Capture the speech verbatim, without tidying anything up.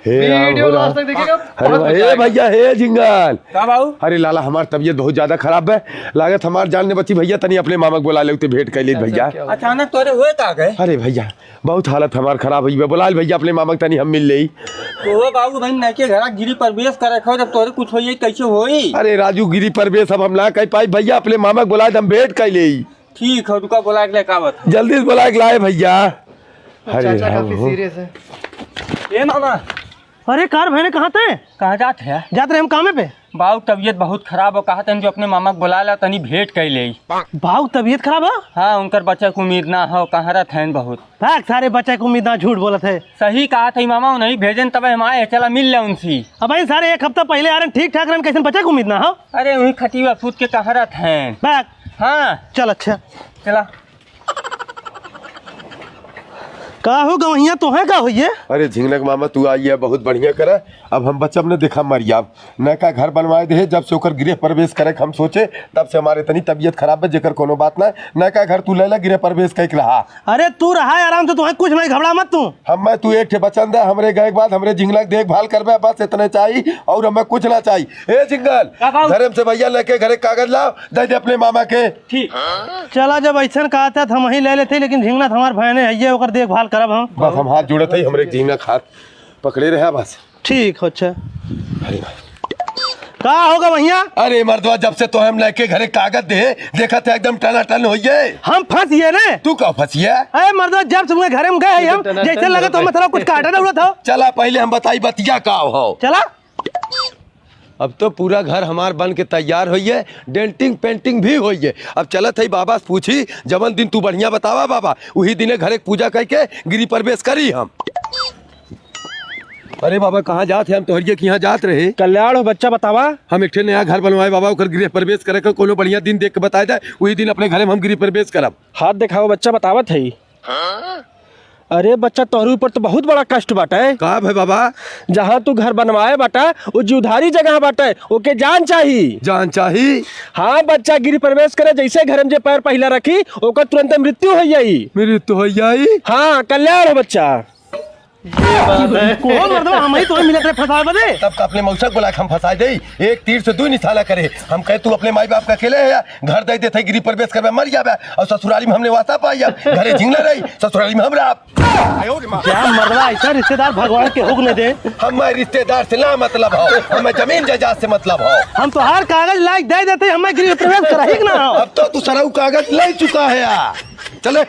हे राम, वीडियो हो राम। लास्ट तक देखिएगा, अरे बहुत भाई, मजा ए आएगा। भैया, हे जिंगल। का बाबू? अरे लाला, हमार तबीयत बहुत ज्यादा खराब है, लागत हमार जान न बची भैया, तनी अपने मामा के बोला लेते, भेंट कर ले भैया। अचानक तोरे हुए का गए? अरे भैया, बहुत हालत हमार खराब हुई बा, बोला ले भैया अपने मामा के, तनी हम मिल लेई। तो हो बाबू, भाई नयके घरा गृह प्रवेश करे खो, जब तोरे कुछ होई कैसे होई? अरे राजू, गृह प्रवेश अब हम ना कर पाई भैया, अपने मामा के बोला दे, हम भेंट कर लेई। ठीक है, रुका, बोला के लेके आवत है। जल्दी से बोला के लाए भैया। अरे चाचा राम काफी हो। सीरियस है। ए मामा। अरे कार भैने, कहाँ थे? कहाँ जात है? जात रहे हम कामे पे। बाऊ तबीयत बहुत खराब हो, कहा तन जो अपने मामा के बोला ला, तनी भेंट कर ले। बाऊ तबीयत खराब है? हाँ, उनकर बच्चा के उम्मीद ना हो, कहाँ रहत हैं बहुत। भाग सारे, बच्चा के उम्मीद ना, झूठ बोलत है। सही कहा थे मामा, उन्हीं भेजन तब हम आए, चला मिल ले उनसे। अब भाई सारे एक हफ्ता पहले आ रहे, ठीक ठाक रहन, कैसन बच्चा के उम्मीद ना हो? अरे वही खटिया फूट के कहाँ रहत हैं। भाग। हाँ। चल अच्छा। चला। का हो गवैया, तोहे का होइए? अरे झिंगनक मामा, तू आई है, बहुत बढ़िया करा। अब हम बचब न, देखा मरिया। नयका घर बनवाए दे, जब से ओकर गृह प्रवेश करे के हम सोचे, तब से हमारे इतनी तबीयत खराब है, जेकर कोनो बात ना। नयका घर तू ले ला, गृह प्रवेश कइके रहा। अरे तू रहा आराम से, तोहे कुछ नहीं, घबरा मत तू। हमें तू एक ठे बचन दे, हमरे गए के बाद हमरे झिंगनक देखभाल करबे, बस इतने चाहिए और हमें कुछ ना चाहिए। ए झिंगल, का बाबू? धर्म से भैया लेके घरे कागज लाओ, दे दे अपने मामा के। ठीक। चला, जब ऐसन कहत है, त हम ही ले लेते, लेकिन झिंगना त हमार बहने है, ये ओकर देखभाल करब हम। बस हम हाथ जोड़त है, हमरे झिंगना के हाथ पकड़े रहे बस। ठीक हो, अच्छा। अरे भाई। का होगा भैया? अरे मर्दवा, जब से तो हम लेके घरे कागज दे, देखत है एकदम टनाटन होइए। हम फंस गए ने। तू का फंस गया? अरे मर्दवा, जब से उनके घरे में गए हैं हम, एकदम टनाटन जैसे लगा तो होइए। हमें थोड़ा कुछ काटा जरूरत हो। चला पहले हम बताई बतिया का हो। चला। अब तो पूरा घर हमार बन के तैयार होइए, डेंटिंग पेंटिंग भी होइए। अब चलत है बाबा से पूछी, जवन दिन तू बढ़िया बतावा बाबा, उही दिने घरे के पूजा करके गृह प्रवेश करी हम। अरे बाबा, कहाँ जात है? हम तोहरिए के यहाँ जात रहे। कल्याण हो बच्चा, बतावा। हम एक ठे नया घर बनवाए बाबा, ओकर गृह प्रवेश करे के कोनो बढ़िया दिन देख के बताए दे, उही दिन अपने घरे में हम गृह प्रवेश करब। हाथ दिखाओ बच्चा, बतावत है। अरे बच्चा, तोहरे ऊपर तो बहुत बड़ा कष्ट बाटे। का भे बाबा? जहाँ तू घर बनवाए बाटा, वो जुधारी जगह बाटे, ओके जान चाही। जान चाही? हाँ बच्चा, गृह प्रवेश करे, जैसे घर में जे पैर पहिला रखी, ओकर तुरंत मृत्यु हो जाई। मृत्यु हो जाई? हाँ, कल्याण हो बच्चा। कौन मर्दवा, हम ही तो मिलत रहे फंसावे बदे। तब का अपने मौसा को लायक हम फंसा दे, एक तीर से दो निशाना करे। हम कहे तू अपने माई बाप का अकेले है, घर दे देते, गृह प्रवेश करबे, मर जाबे, और ससुराली में हमने वासा पाई जाब, घरे झिंगना रही, ससुराली में हम रहब। क्या मर्दवा, ऐसा रिश्तेदार भगवान के हुक न दे। हमें रिश्तेदार से ना मतलब हो, हमें जमीन जायदाद से मतलब हो। हम तोहार कागज लाइक दे देते, हमें गृह प्रवेश कराही के ना हो। अब तो तू सरऊ कागज ले चुका है। चले,